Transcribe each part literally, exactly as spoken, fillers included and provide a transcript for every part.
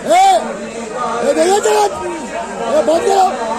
A, A, بھیا، چلا۔ A, بند کرو۔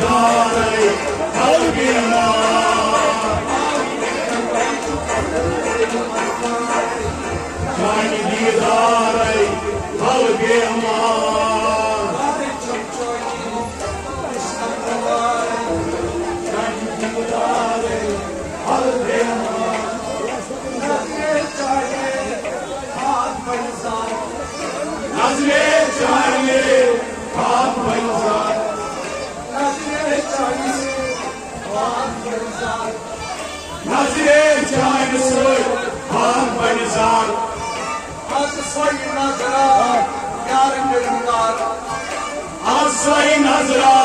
دیدارے پھل بیمار۔ چانہِ دیدارے پھل بیمار۔ چانہِ دیدارے پھل بیمار۔ نظرِ چانہِ پاک بنہِ زار۔ نظرِ چانہِ سۭتۍ پاک بنہِ زار۔ نظرِ چانہِ سۭتۍ پاک بنہِ زار۔ از سۄے نظرا یار مےٚ دِدار۔ از سۄے نظرا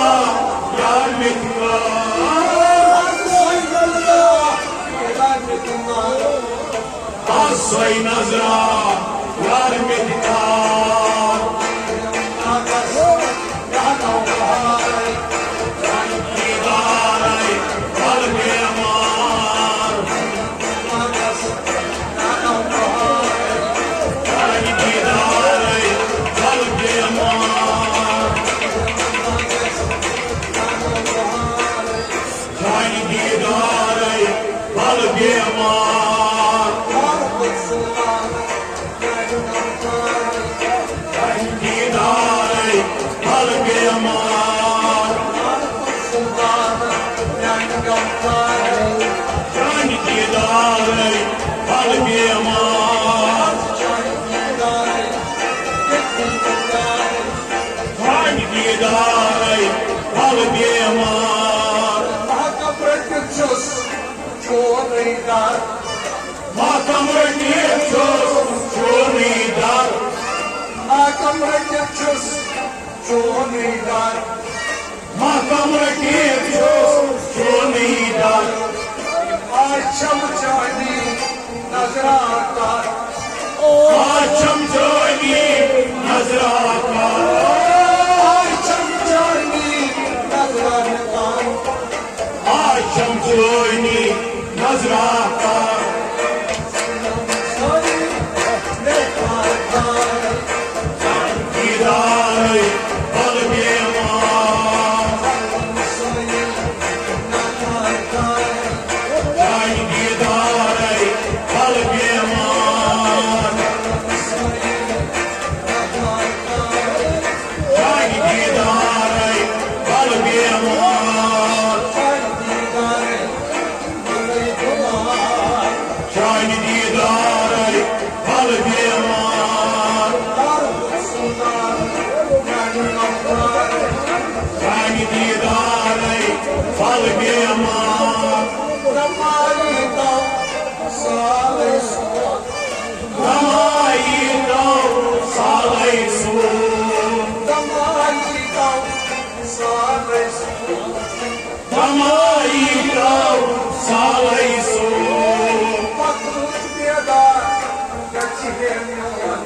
یار مےٚ دِدار۔ از سۄے نظرا یار مےٚ دِدار۔ از سۄے نظرا یار مےٚ دِدار۔ دیدارے پھل بیمار۔ چانہِ دیدارے پھل بیمار۔ چانہِ دیدارے پھل بیمار۔ چانہِ دیدارے پھل بیمار۔ چانہِ دیدارے پھل بیمار۔ چانہِ دیدارے پھل بیمار۔ محکم رٔٹِتھ چھُس چونُے در۔ محکم رٔٹِتھ چھُس چونُے در۔ محکم رٔٹِتھ چھُس چونُے در۔ محکم رٔٹِتھ چھُس چونُے در۔ آز چھَم چٲنی نظرا کتھ۔ آز چھَم چٲنی نظرا کتھ۔ آز چھَم چٲنی نظرا کتھ۔ آز چھَم چٲنی نظرا کتھ۔ دیدارے پھل بیمار۔ چانہِ دیدارے پھل بیمار۔ چانہِ دیدارے پھل بیمار۔ چانہِ دیدارے پھل بیمار۔ چانہِ دیدارے پھل بیمار۔ رمائی تو سالے سو۔ رمائی تو سالے سو۔ کمائی ترٛاو سالے سو۔ وقت بیدار گژھِ ہے میون۔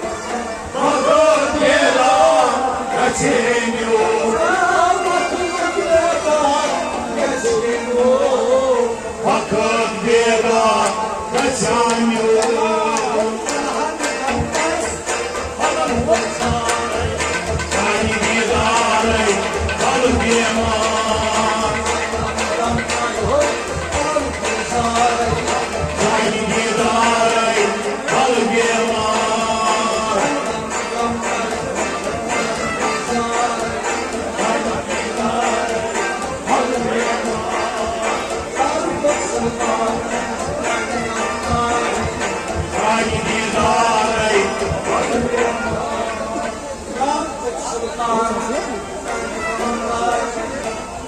وقت بیدار گژھِ ہے میون۔ وقت بیدار گژھِ ہے میون۔ وقت بیدار گژھِ ہے میون۔ چانہِ دیدارے پھل بیمار۔ چانہِ دیدارے پھل بیمار۔ چانہِ دیدارے پھل بیمار۔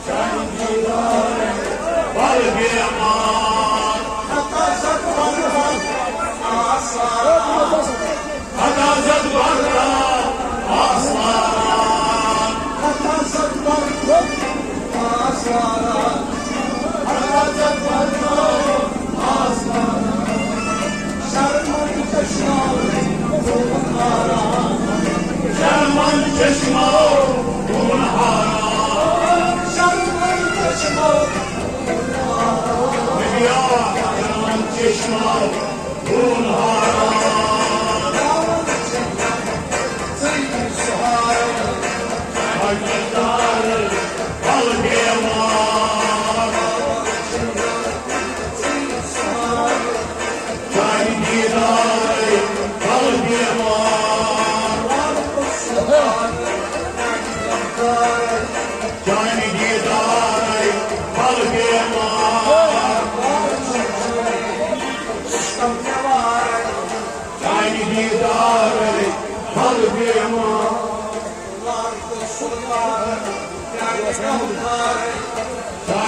چانہِ دیدارے پھل بیمار۔ حتازت برتر آسمان۔ حتازت برتر آسمان۔ حتازت برتر آسمان۔ حتازت برتر آسمان۔ شرمن چشمو خون ہارا۔ شرمن چشمو خون ہارا۔ شرمن چشمو خون ہارا۔ نبیا، شرمن چشمو خون ہارا۔ ژٕے سہارا۔ پھل بیمار۔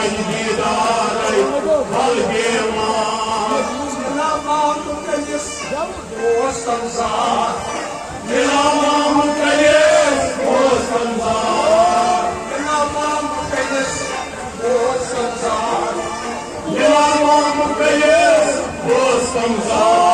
دیدارے بلگیوان۔ ملا مامہٕ کٔمِس دوستن زار، ملا مامہٕ کٔمِس دوستن زار، ملا مامہٕ کٔمِس دوستن زار، ملا مامہٕ کٔمِس دوستن زار۔